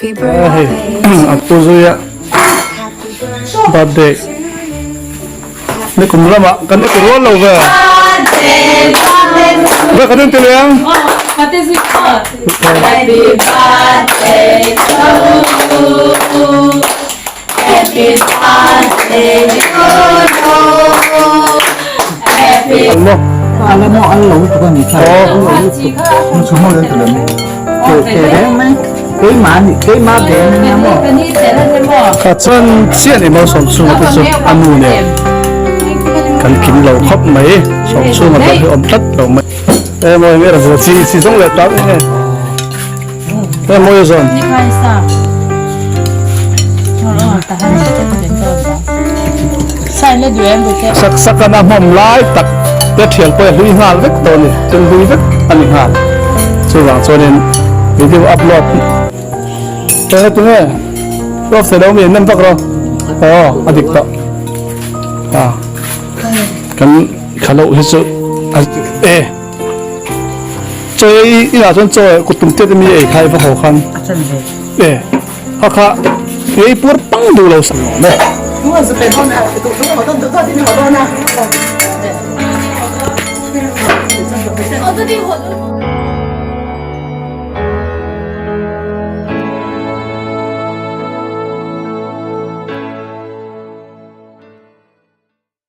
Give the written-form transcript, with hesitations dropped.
Hei a pu zuia birthday ni kum lamah kan ti rual lo ve ve kan inti leh ang Kha chuan chiah ni maw Sawmchhunga te chu a nu nen kan kim lo khawp mai Sawmchhunga pawh hi awm tlat lo mai e mawi nge rawn chi chi zawng leh tak nge e mawi zawn. Sak sak a na hmawm lai tak te thial pawh a hlui nghal vek tawh a ni thil hlui vek a ni nghal chuvang chuanin video upload eng ati nge off thei lo mi nem vak rawh aw a dik tawh a kan khaloh hi chu a e chaw ei inah chuan chaw kut tum tiat ami ei kha i va haw khan e. Kha kha ei pur pang duh lo sak awm e.